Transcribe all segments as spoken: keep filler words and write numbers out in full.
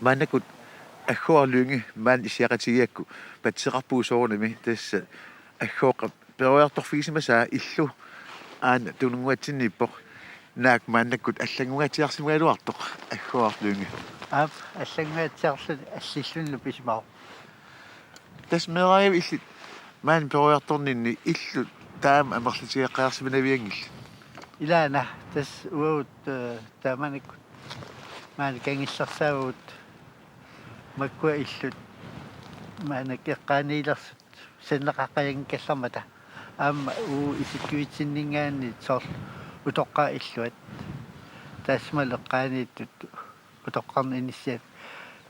Maannakkut Agguarluingi maani issiaqatigigakku patseqarpugut soorunami, tassa Agguaqqap peroriartorfigisimasaa illu aana tununnguatsinniippoq. Naak maannakkut allanngungaatsiarsimagaluartoq Agguarluingi? Aap, allanngungaatsiarluni allillunilu pisimavoq. Tassa meeraagavit illit maani peroriartorninni illut taama amerlatigeqqaarsimanavianngillat? Ilaana, tassa uagut, eh, taamanikkut maani kangillersaavugut makkua illut maannakkut eqqaaniilersut sanneqaqqajanngikkallarmata. Aamma uagut isikkuitsinninngaanniit soorlu utoqqaat illuat. Taassumalu eqqaaniittut utoqqarnut inissiat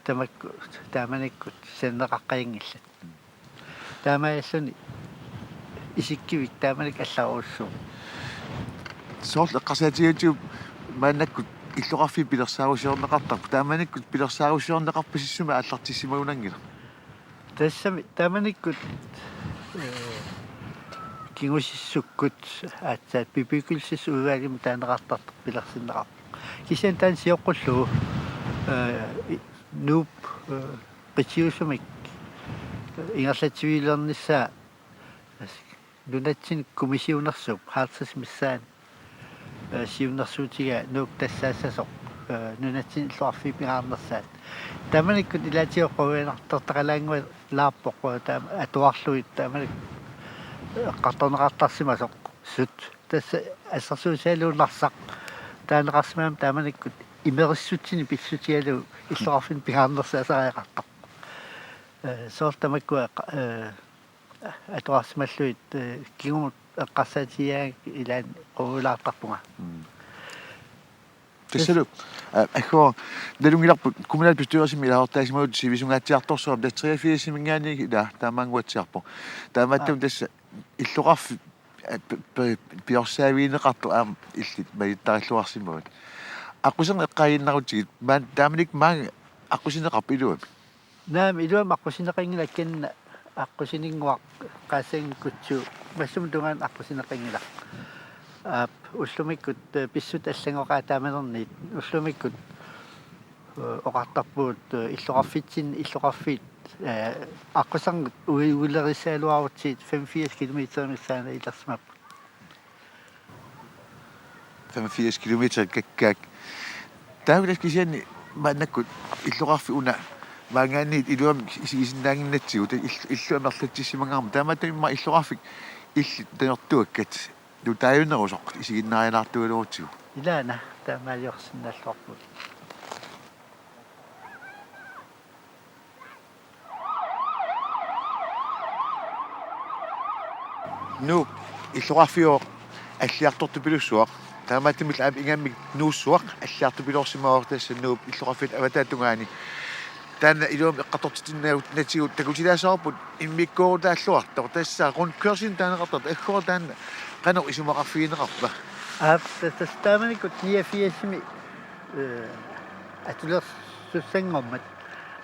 tamakku taamanikkut sanneqaqqajanngillat. Taamaalilluni isikkivik taamanikkut allarujussuuvoq. Soorlu eqqarsaatigalugu maannakkut illoqarfiit pilersaarusiorneqartarput. Taamanikkut pilersaarusiorneqarpasissummik aallartissimagunanngilaq? Tassami taamanikkut, eh, kingusissukkut aatsaat bebyggelsesudvalgimut taaneqartartoq pilersinneqarpoq. Kisianni taanna sioqqullugu, eh, i-, Nuup, eh, qitiusumik, eh, ingerlatsiviulernissaa nunatsinni kommissionersuup halvtreds missaani, eh, siunnersuutigaa Nuup tassaassasoq, eh, nunatsinni illoqarfiit pingaarnersaat. Taamanikkut ilaatigut quianartortaqalaanngualaarpoq, eh, taama atuarlugit taamanikkut eqqartorneqartarsimasoq sut. Tassa assersuutigalugu Narsaq taaneqarsimagami taamanikkut imerissutsinnik pissutigalugu illoqarfinni pingaarnersaasariaqartoq. Eh, soorlu tamakkua, eh, atuarsimallugit, eh, kingumut eqqarsaatigigaanni ilaanni quulaartarpunga. Mm. Tassalu, eh, Agguaq, nalunngilarput kommunalbestyrelsimi ilaasortaasimagutta sivisungaatsiartorsuarmik, treogfirsiminngaanniit ilaa taamaannguatsiarpoq. Taamaattumik Aa. tassa illoqarfik, eh, pe-, pe-, piorsaavigineqartoq aamma illit majuttarilluarsimavat. Aqquserneq eqqaaginnarutsigit, maan-, taamanikkut maanga aqqusineqarpit iluamik? Naamik, iluamik aqqusineqanngilaq, kisianni aqqusininnguaq qaassanngikkutsigu massakkut tungaanut aqqusineqanngilaq. Aap, ullumikkut, eh, pissutsit allanngoqaat taamanerniit, ullumikkut, eh, oqartarpugut, eh, illoqarfitsinni, illoqarfiit, eh, aqqusernut ui-, uilerissagaluarutsigit femogfirs kilometerimik saana ilersimapput. Femogfirs kilometer kakkaak. Taava kisianni maannakkut illoqarfik una maanngaanniit iluamik isigisinnaannginnatsigu, ta-, ill-, illu amerlatsissimangaarmat. Taamaattumik immaqa illoqarfik illit tanortuakkat nutaajunerusoq isiginnaarialaartugaluarutsigu. Ilaana, taamaaliorsinnaalluarpugut. Nuup illoqarfiuvoq alliartortupilussuaq. Taamaattumillu aamma ingammik Nuussuaq alliartupiloorsimavoq, tassa Nuup illoqarfiata avataata tungaani. Taanna iluamik eqqartortitsinnaagut, natigut takutilaassavarput immikkoorutaalluartoq. Tassa rundkørsel taaneqartartoq, Agguaq, taanna qanoq isumaqarfigineqarpa? Aap, tassa taamanikkut niogfirsimi, eh, atulersussanngormat.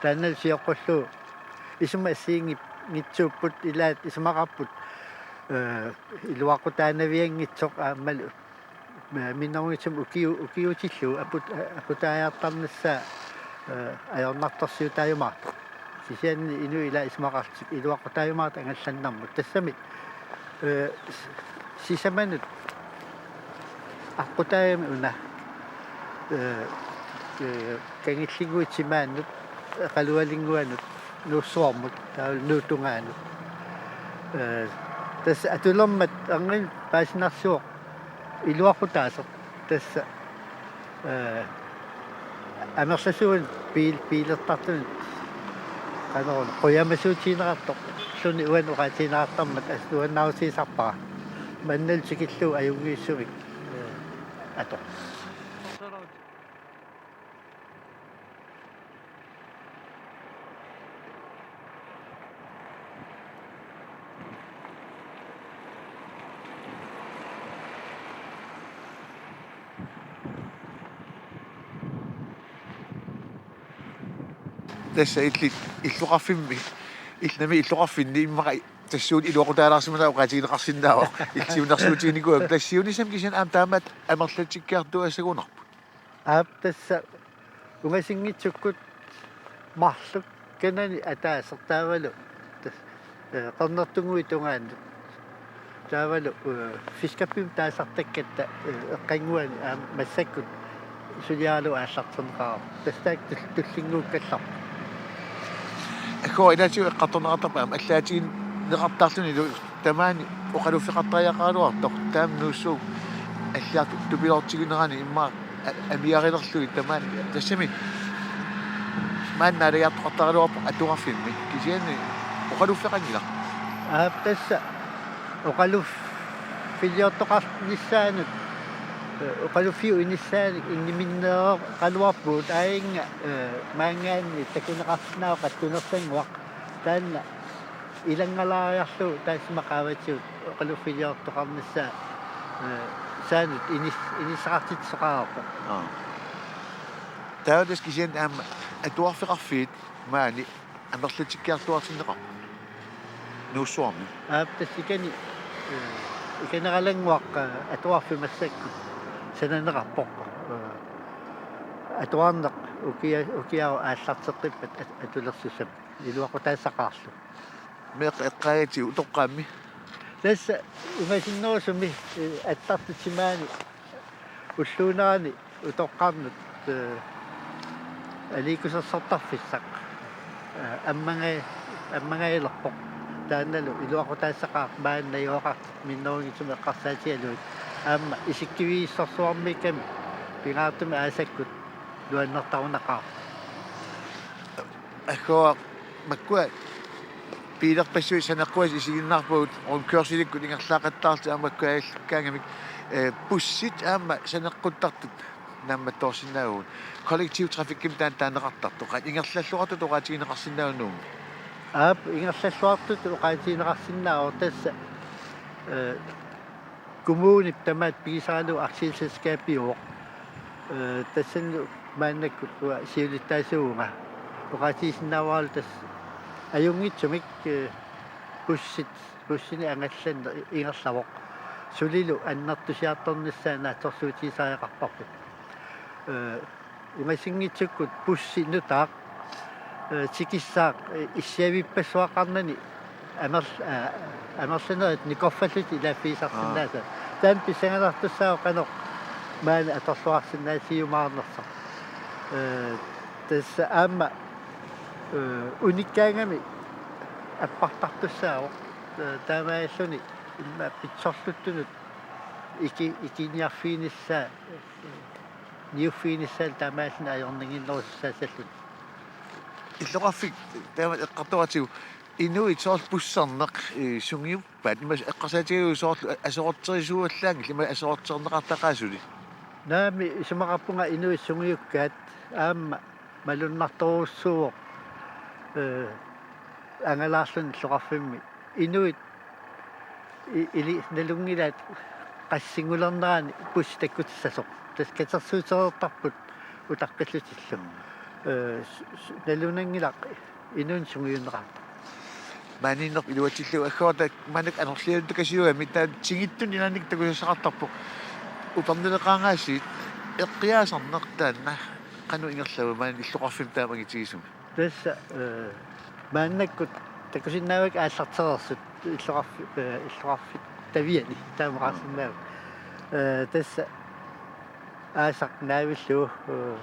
Taanna sioqqullugu isummat assigiinngitsuupput, ilaat isumaqarput, eh, iluaqutaanavianngitsoq aammalu, eh, minnerunngitsumik ukiu-, ukiuutillugu aput-, aputaajartarnissaa, eh, ajornartorsiutaajumaartoq. Kisianni inuit ilaat isumaqarlutik iluaqutaajumaartut angallannermut. Tassami, eh, s-, sisamanut aqqutaagami una, eh, eh, kangillinnguit timaannut, eqalualinnguanut, Nuussuarmut, taavalu Nuup tungaanut. Eh, tassa atulermat erniinnaq paasinarsivoq iluaqutaasoq, tassa, eh, amerlasuunik biil-, biilertartunik, qanoruna, qujamasuutigineqartoq, -luni uani oqaatigineqartarmat, as-, nuannaarusiisarpara. Mannalu tikillugu ajunngiusumik, eh, atoq. Tassa illit illoqarfimmi, illit nammineq illoqarfinni immaqa tassuuna iluaqutaalaarsimanera oqaatigineqarsinnaavoq. Illit siunnersuutiginikuuakka, tassa siunissami kisianni aamma taamaattut amerlatsikkiartuaassagunarput. Aap, tassa ungasinngitsukkut Marluk kanani ataaseq taavalu tas-, eh, qernertunnguit tungaannut. Taavalu, eh, Fiskebymmi taasartakkatta, eh, eqqannguani aamma massakkut suliaralugu aallarterneqarpoq. Tassa taakku tul-, tullinnguukkallarput. Agguara ilaatigut eqqartorneqartarput aamma allaatigineqartarlunilu tamaani oqaluffeqartariaqaraluartoq taama Nuussuup alliartupiloortiginerani immaqa a-, amiarilerlugit tamaani. Tassami maanna naalagiartoqartaraluarpoq atuarfimmi. Kisianni oqaluffeqanngilaq. Aap, tassa oqaluffiliortoqarnissaanut, eh, oqaluffiup inissaanik inniminneeqaluarpugut aajunga, eh, maanngaanniit takuneqarsinnaavoq qattunersannguaq. Taanna ilanngalaariarlugu taassuma qaavatigut oqaluffiliortoqarnissaa, eh, saanut inis-, inissaqartitsisoqareerpoq. Aa. Taava tassa kisianni aamma atuarfeqarfiit maani amerlatikkiartuaartinneqarput Nuussuarmi. Aap, tassa ikani, eh, ikaneralannguaq, eh, atuarfik massakkut sananeqarpoq. Eh, atuarneq ukia-, ukiaru aallarteqqippat at-, atulersussam iluaqutaassaqaarlu. Meeqqat eqqaagatsigu utoqqaammi? Tassa ungasinnerusumi, eh, attartut timaani ulluunerani utoqqarnut, eh, aliikkusersortarfissaq, eh, ammaga-, ammagajalerpoq. Taannalu iluaqutaassaqaaq maani najugaqartut minnerunngitsumik eqqarsaatigalugit. Aamma isikkivigissorsuarmiikkami pingaartumik aasakkut nuannertarunaqaaq. Agguara makkua biilerpassuit saneqquasut isiginnaarpagut rundkørselikkut ingerlaaqattaarlutik aamma makkua ajallakkaangamik, eh, bussit aamma saneqquttartut naammattoorsinnaavugut. Kollektivtrafikkimik taanna taaneqartartoq. Qanoq ingerlalluartutut oqaatigineqarsinnaava Nuummi? Aap, ingerlalluartutut oqaatigineqarsinnaavoq tassa, eh, kommunip tamaat pigisaralugu aktieselskabiuvoq. Eh, tassani maannakkut uanga siulittaasuuvunga. Oqaatigisinnaavara tassa ajunngitsumik, eh, bussit, bussinik angallanneq ingerlavoq. Sulilu annertusiartornissaa naatsorsuutigisariaqarparput. Eh, ungasinngitsukkut bussi nutaaq, eh, tikissaaq, eh, issiavippassuaqarnani amerl-, eh, amerlanerit nikorfallutik ilaaffigisarsinnaasaat. Aa. Taanna pissanganartussaavoq qanoq maani atorluarsinnaasiumaarnersoq. Eh, tassa aamma, eh, unikkaangami appartartussaavoq. Eh, taamaalilluni immaqa pitsorluttunut iki-, ikiniarfiginissaa, niuffiginissaa taamaalilluni ajornannginnerusussaassallutik. Illoqarfik taama eqqartoratigu inuit soorlu busserneq, eh, sungiuppaat, ima eqqarsaatigalugu soorlu a-, aserorterisuuallaanngillat, ima aserorterneqartaqaat suli? Naamik, isumaqarpunga inuit sungiukkaat aamma malunnartorujussuuvoq, eh, angalaarluni illoqarfimmi. Inuit i-, ili nalunngilaat qassinngulernerani bussi takkutissasoq. Tassa katersuutereertarput utaqqillutillu. Eh, s-, s-, nalunanngilaq inuuneq sungiunneqartoq. Maaniinnerput iluatsillugu agguarta maannakkut anorlialutakasiugami taava tigittunik ilaannikkut takusassaqartarpoq. Upernaleqaangaasiit eqqiaasarneq taanna qanoq ingerlavoq maani illoqarfimmi taama angitigisumi? Tassa, eh, maannakkut takusinnaavakkit aallartereersut illoqarfi-, eh, illoqarfittaviani taamaqarsinnaavoq. Eh, tassa aasaq naavillugu, eh,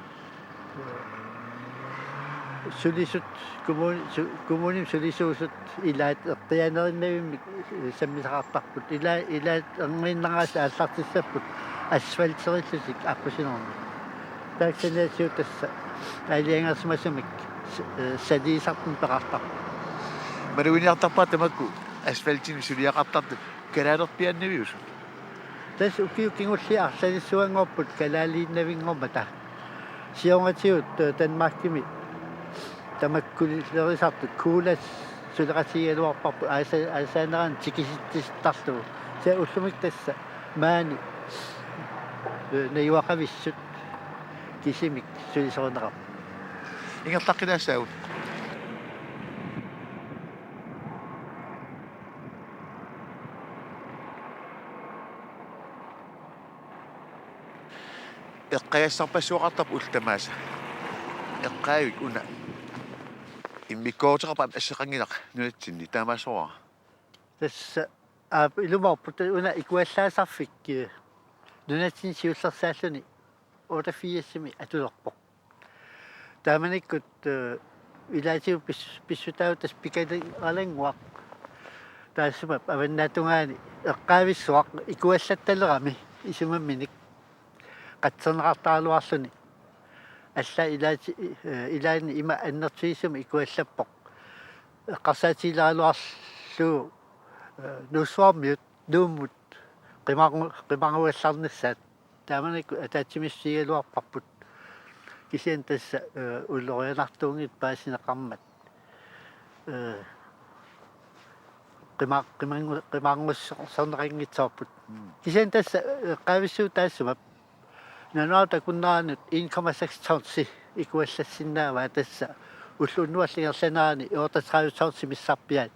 sulisut, kommun-, su-, kommunimi sulisuusut ilaat eqqiaanerinnavimmik sammisaqartarput. Ila-, ilaat erniinnaraangassat aallartissapput asfalterillutik aqqusinermi. Taakku saniatigut tassa aalajangersimasumik s-, eh, saliisartumik peqartarput. Maluginiartarpara tamakku asfaltinik suliaqartartut kalaalerpiaannaviusut? Tassa ukiut kingulliit arlalissuanngorput kalaaliinnavinngormata. Siornatigut, eh, Danmarkimi tamakkulerisartut Colas suleqatigigaluarparput aasa-, aasaanerani tikisitsisittarlugu. Kisianni ullumikkut tassa maani, eh, najugaqavissut kisimik sulisorineqarput. Ingerlaqqilaassaagut. Eqqagassarpassuaqartarpoq ullut tamaasa. Eqqaavik una. Immikkoortoqarpat asseqanngilaq nunatsinni taamaassuara. Tassa aap ilumoorpoq una ikuallaasarfik, eh, nunatsinni siullersaalluni otteogfirsimi atulerpoq. Taamanikkut, eh, ilaatigut pis-, pissutaavoq tassa Pikali Alannguaq. Taassuma avannaata tungaani eqqaavissuaq ikuallattalerami isumamminik qatserneqartaraluarluni. Allaat ilaati-, eh, ilaanni ima annertuisumik ikuallappoq. Eqqarsaatigileraluarlugu, eh, Nuussuarmiut Nuummut qimagu-, qimagugallarnissaat. Taamanikkut ataatsimiissutigigaluarparput. Kisianni tassa, eh, ullorianartuunngitsoq paasineqarmat. Eh, qima-, qimangu-, qimanngussorneqanngitsoorput. Mm. Kisianni tassa, eh, eqqaavissuuvoq taassuma. Nalunaarutakunneranut en komma seks tonsi ikuallassinnaavaa tassa ulloq unnuallu ingerlanerani otteogtredive tonsi missarpiaat,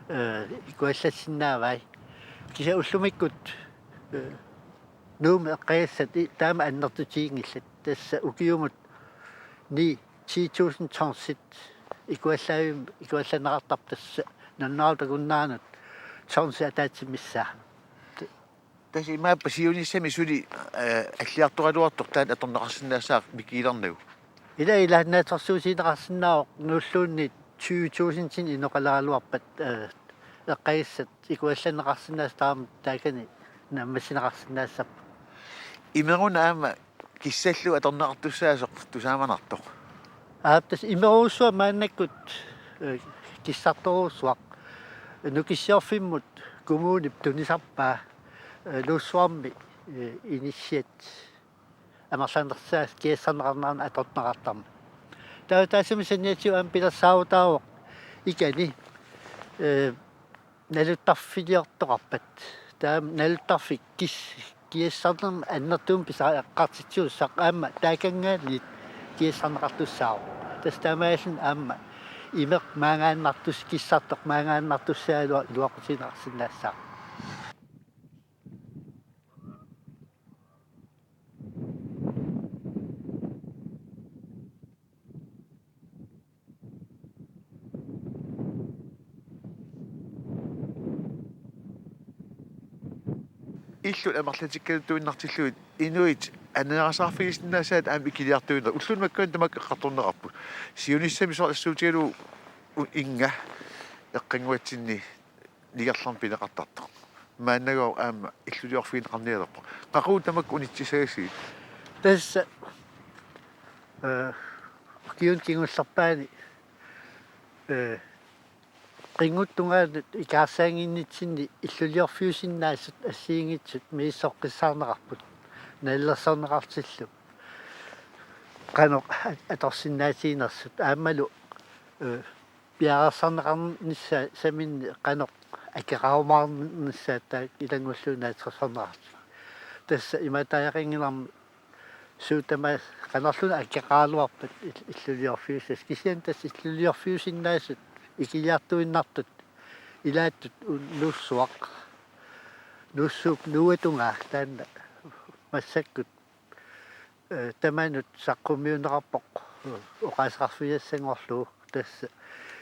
eh, ikuallassinnaavai. Kisianni ullumikkut, eh, Nuummi eqqagassat i-, taama annertutiginngillat. Tassa ukiumut ni ti tusind tonsit ikuallaavim-, ikuallanneqartarput tassa nalunaarutakunneranut tonsi ataatsimik missaa. Tassa imaappa siunissami suli, eh, alliartoraluartoq taanna atorneqarsinnaassaaq mikigilernagu. Ila ila naatsorsuutigineqarsinnaavoq Nuulluunniit tyve tusindinik inoqaleraluarpat, eh, eqqagassat ikuallanneqarsinnaasut taama taakani naammassineqarsinnaassapput. Imeruna aamma kissallu atorneqartussaasoq tusaamanartoq. Aap tassa imerujussuaq maannakkut, eh, kissartorujussuaq. Nukissiorfimmut kommunip tunisarpaa, eh, Nuussuarmi, eh, inissiat amerlanersaat kiassarneqarneranut atorneqartarmat. Taava taassuma saniatigut aamma pilersaarutaavoq ikani, eh, naluttarfiliortoqarpat. Taava naluttarfik kis-, kiassarnermut annertuumik pisara eqqartitsisussaq aamma taakanngaanniit kiassarneqartussaavoq. Tassa taamaalilluni aamma imeq maangaannartus-, kissartoq maangaannartussaagaluaq iluaqutigineqarsinnaassaaq. Illut amerlatikkaluttuinnartillugit inuit aneerasaarfigisinnaassaat aamma ikiliartuinnartut. Ullut makkununnga tamakku eqqartorneqarput. Siunissami soorlu assersuutigalugu u-, innga eqqannguatsinni nikerlermi pineqartartoq. Maannagooq aamma illuliorfigineqarnialerpoq. Qaqugu tamakku unitsissagassigit? Tassa, eh, ukiuni kingullerpaani, eh, qinngutip tungaanut ikaarsaannginnitsinni illuliorfiusinnaasut assigiinngitsut misissoqqissaarneqarput nalilersorneqartillu. Qanoq at-, atorsinnaatiginersut aammalu, eh, piareersarneqarnissaa-, saminni qanoq akeqarumaarnissaat taakku ilanngullugu naatsorsorneqartut. Tassa imaattoqanngilarmi suut tamaasa qanorluunniit akeqaraluarpat il-, illuliorfiusassat. Kisianni tassa illuliorfiusinnaasut ikiliartuinnartut ilaattut un-, Nuussuaq. Nuussuup nuuatungaa taanna massakkut, eh, tamanut saqqummiunneqarpoq, eh, oqaaseqarfigisassanngorlugu tassa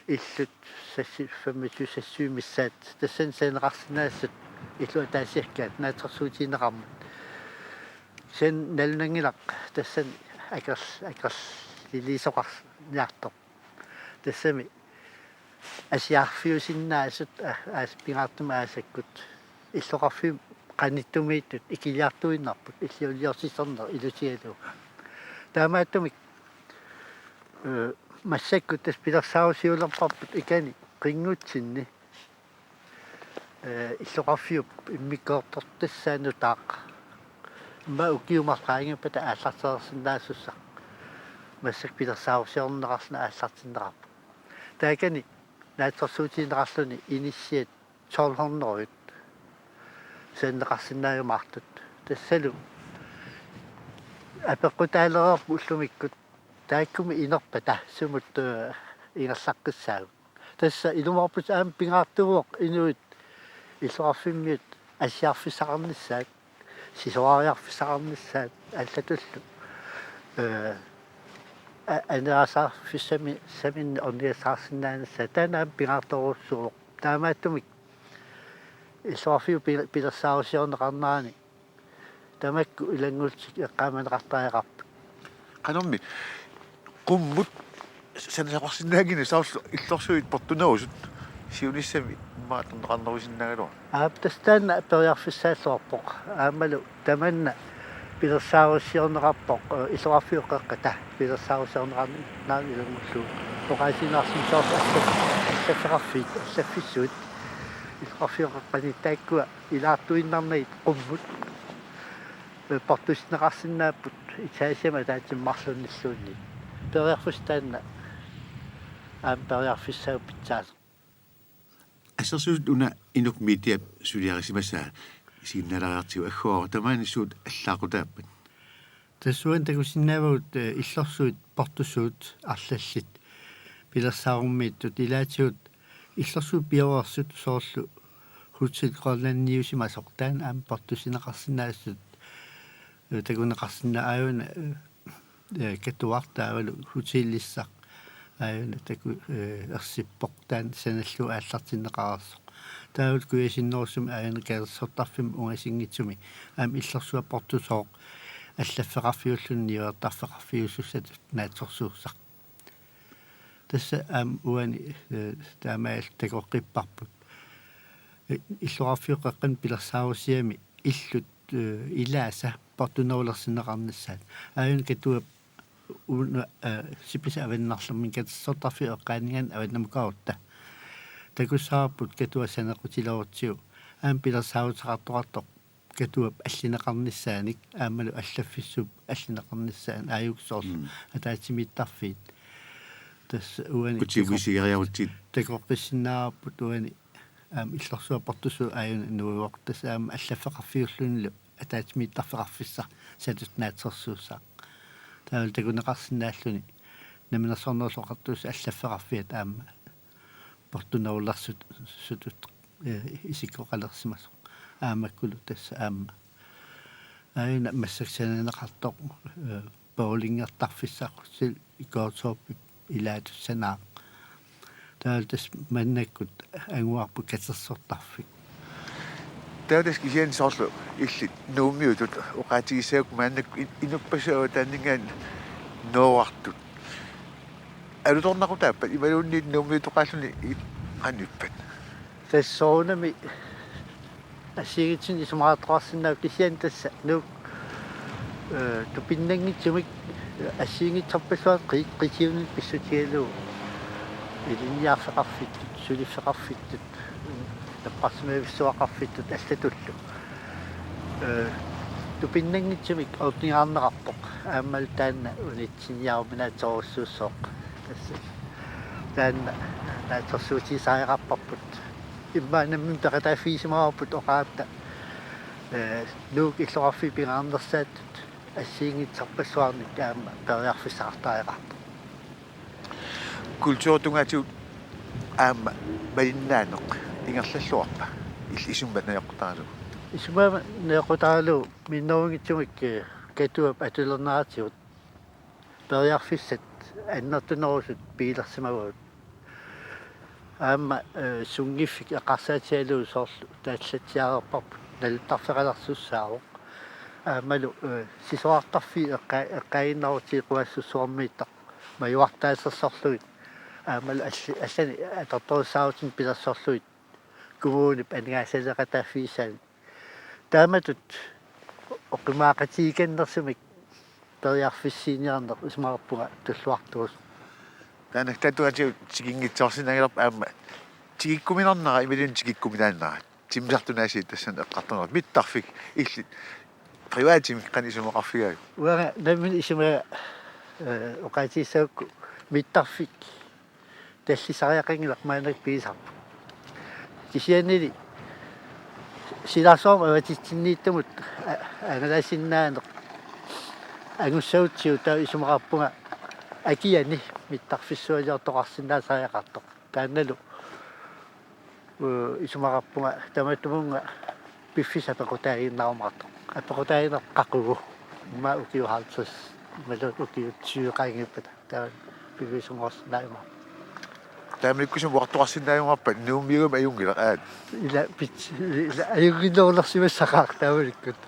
illut sassi-, femogtyve sassuit missaat tassani sananeqarsinnaasut illut ataasiakkaat naatsorsuutigineqarmat. Kisianni nalunanngilaq tassani akerl-, akerliliisoqarniartoq. Tassami asiarfiusinnaasut a-, aas-, pingaartumik aasakkut illoqarfiup qanittumiittut ikiliartuinnarput illuliorsisorneq ilutigalugu. Taamaattumik, eh, massakkut tassa pilersaarusiulerparput ikani qinngutsinni, eh, illoqarfiup immikkoortortassaa nutaaq. Immaqa ukiut marluk qaangiuppata aallartereersinnaasussaq. Massakkut pilersaarusiorneqarluni aallartinneqarpoq. Taakani naatsorsuutigineqarluni inissiat tolv hundrede sananeqarsinnaajumaartut. Tassalu apeqqutaalereerput ullumikkut taakkumi inerpata sumut, eh, ingerlaqqissaagut. Tassa ilumoorputit aamma pingaartuuvoq inuit illoqarfimmiut asiarfissaqarnissaat, sisorariarfissaqarnissaat allatullu. Eh, a-, anerasaarfissami-, -ssaminnik ornigassaarsinnaanissaa taanna aamma pingaartorujussuuvoq. Taamaattumik illoqarfiup pi-, pilersaarusiorneqarnerani tamakku ilanngullutik eqqaamaneqartariaqarput. Qanormi qummut sanasoqarsinnaanngilaq soorlu illorsuit portunerusut siunissami immaqa atorneqarnerusinnaagaluarput? Aap, tassa taanna periarfissaalluarpoq. Aammalu tamanna pilersaarusiorneqarpoq, eh, illoqarfiup qeqqata pilersaarusiorneqarnera ilanngullugu. Oqaasiinnarsimasoorlu alla-, allaffeqarfiit, allaffissuit. Illoqarfiup qeqqani taakkua ilaartuinnarnagit qummut, eh, portussineqarsinnaapput etagemik ataatsimik marlunnilluunniit. Periarfissaq taanna aamma periarfissaavoq pitsaasoq. Assersuut una Inuk Mediap suliarisimasaa isiginnaalaariartigu, agguaru tamaani suut allaaqutaappat? Tassuuna takusinnaavagut, eh, illorsuit portusuut arlallit pilersaarummiittut ilaatigut illorsuit pioreersut soorlu Hotel Grønlandiusimasoq taanna aamma portussineqarsinnaasut, eh, takuneqarsinnaa-, aajuna, eh, eh, Katuaq taavalu hotelissaq aajuna taku-, eh, ersippoq taanna sanallugu aallartinneqareersoq. Taavalu kujasinnerusumi aajuna katersortarfimmi ungasinngitsumi aamma illorsuaq portusooq allaffeqarfiulluni niuertarfeqarfiusussatut naatsorsuussaq. Tassa aamma uani, eh, taamaalilluta takoqqipparput. Eh, illoqarfiup qeqqani pilersaarusiami illut, eh, ilaasa portunerulersinneqarnissaat. Aajuna Katuap una, eh, sipasaa avannarlermini katersortarfiup eqqaaninngaanniit avannamukarutta takussavarput Katuaq saneqqutilerutsigu aamma pilersaaruteqartoqartoq Katuap allineqarnissaanik aammalu allaffissuup allineqarnissaanik aajuku soorlu. Mm. Ataatsimiittarfiit. Tassa uani Utsiuisigeriarutsigit. Takoqqissinnaavarput uani aamma illorsuaq portusuup aajuna nuivoq, tassa aamma allaffeqarfiullunilu ataatsimiittarfeqarfissaq satut naatsorsuussaq. Taavalu takuneqarsinnaalluni Namminersornerullutik Oqartussat allaffeqarfiat aamma portunerulersut-, -sutut, eh, isikkoqalersimasoq. Aammakkulu tassa aamma aajuna massakkut sananeqartoq, eh, bowlingertarfissaq Hotel Igortorpip ilaatussanaaq. Taavalu tassa maannakkut anguarput katersortarfik. Taava tassa kisianni soorlu illit Nuummiutut oqaatigissagukku maannakkut in-, inuppassuit avataaninngaanniit nooraartut. Alutornaqutaappat imaluunniit Nuummiutoqaalluni i-, qanoq ippat? Tassa soorunami assigiinngitsunik isumaqartoqarsinnaavoq, kisianni tassa Nuuk, eh, tupinnanngitsumik assigiinngitsorpassuarnik qi-, qitiunik pissutigalugu ilinniarfeqarfittut, suliffeqarfittut, napparsimavissuaqarfittut allatullu. Eh, tupinnanngitsumik ornigaarneqarpoq aammalu taanna unitsinniaruminaatsorujussuussooq. Tassa taanna naatsorsuutigisariaqarparput. Immaqa nammineq peqataaffigisimagaluarput oqaatta, eh, Nuuk illoqarfiit pingaarnersaatut assigiinngitsorpassuarnik aamma periarfissaqartariaqartoq. Kulturip tungaatigut aamma malinnaaneq ingerlalluarpa? Il-, isummat najoqqutaralugu. Isummat najoqqutaralugu minnerunngitsumik, eh, Katuap atulerneratigut periarfissat annertunerusut pigilersimavagut. Aamma, eh, sunngiffik eqqarsaatigalugu soorlu taallatsiareerparput naluttarfeqalersussaavoq. Aammalu, eh, sisorartarfiit eqqa-, eqqaaginnarlutik quassussuarmiittoq majuartaasersorlugit. Aammalu alli-, allanik atortorissaarutinnik pilersorlugit kommunip aningaasaleeqataaffigisaanik. Taamatut oqimaaqatigikannersumik periarfissiiniarneq isumaqarpunga tulluartuusoq. Taanna tattungatigut tikinngitsoorsinnaanngilarput aamma tikikkuminarnera imaluunniit tikikkuminaannera. Timmisartunik aasiit tassani eqqartorneqartoq. Mittarfik illit privatimik qanoq isumaqarfigaajuk? Uanga nammineq isumaga, eh, oqaatigissagukku mittarfik tallisariaqanngilaq maannakkut pigisarput. Kisiannili silarsuarmut avatitsinniittumut a-, angalasinnaaneq angussagutsigu taava isumaqarpunga akiani mittarfissualiortoqarsinnaasariaqartoq. Taannalu, eh, isumaqarpunga tamatumunnga piffissaq apeqqutaaginnarumaartoq. Apeqqutaaginnartoq qaqugu. Immaqa ukiut halvtreds. Imaluunniit ukiut syv qaangiuppata taava piviusunngorsinnaajumma. Taamanikkusumik uartoqarsinnaajungaarpat Nuummiugami ajunngilaq aat. Ila pits ila ajunnginnerulersimassaqaaq taamanikkut.